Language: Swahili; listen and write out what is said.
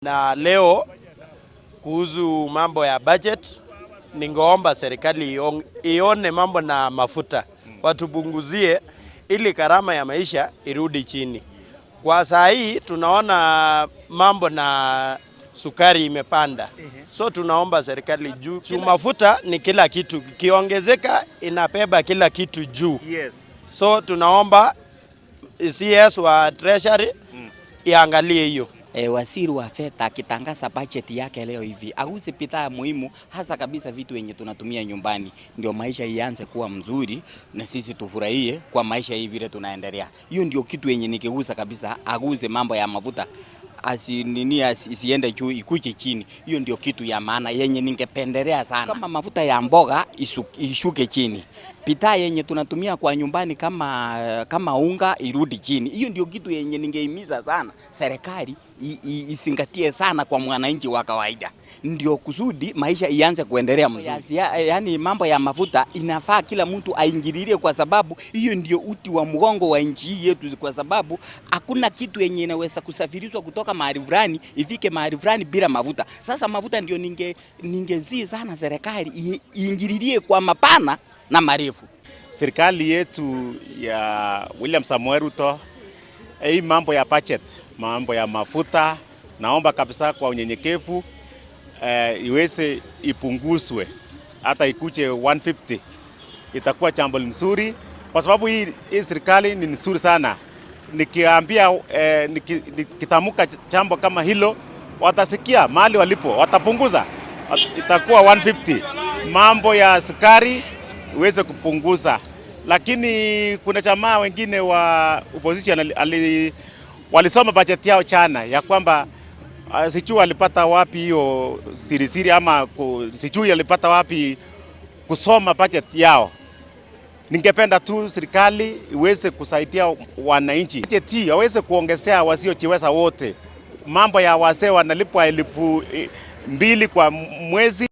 Na leo kuhusu mambo ya budget, ningeomba serikali ione mambo na mafuta watupunguzie, ili gharama ya maisha irudi chini. Kwa saa hii tunaona mambo na sukari imepanda, so tunaomba serikali juu mafuta ni kila kitu, kiongezeka inabeba kila kitu juu. So tunaomba CS wa Treasury iangalie hiyo. Waziri wa fedha akitangaza budget yake leo hivi aguse bidhaa muhimu, hasa kabisa vitu wenye tunatumia nyumbani, ndio maisha ianze kuwa mzuri na sisi tufurahie kwa maisha hii vile tunaendelea. Hiyo ndio kitu yenye nikigusa kabisa, aguse mambo ya mafuta asi nini isiende juu ikuje chini. Hiyo ndio kitu ya maana yenye ningependelea sana. Kama mafuta ya mboga ishuke chini, bidhaa yenye tunatumia kwa nyumbani kama unga irudi chini. Hiyo ndio kitu yenye ningehimiza sana serikali izingatie sana kwa mwananchi wa kawaida, ndio kusudi maisha ianze kuendelea mzuri. Yaani mambo ya mafuta inafaa kila mtu aingililie, kwa sababu hiyo ndio uti wa mgongo wa nchi hii yetu, kwa sababu hakuna kitu yenye inaweza kusafirishwa kutoka mahali fulani ifike mahali fulani bila mafuta. Sasa mafuta ndio ningezii sana serikali iingililie kwa mapana na marefu. Serikali yetu ya William Samoei Ruto, hii mambo ya budget, mambo ya mafuta, naomba kabisa kwa unyenyekevu iweze ipunguzwe hata ikuje 150, itakuwa jambo nzuri, kwa sababu hii serikali ni nzuri sana. Nikiambia nikitamka jambo kama hilo, watasikia mahali walipo, watapunguza, itakuwa 150. Mambo ya sukari iweze kupunguza, lakini kuna jamaa wengine wa opposition walisoma budget yao jana ya kwamba sijui walipata wapi hiyo siri ama sijui walipata wapi kusoma budget yao. Ningependa tu serikali iweze kusaidia wananchi, budget waweze kuongezea wasiojiweza wote. Mambo ya wazee wanalipwa 2,000 kwa mwezi.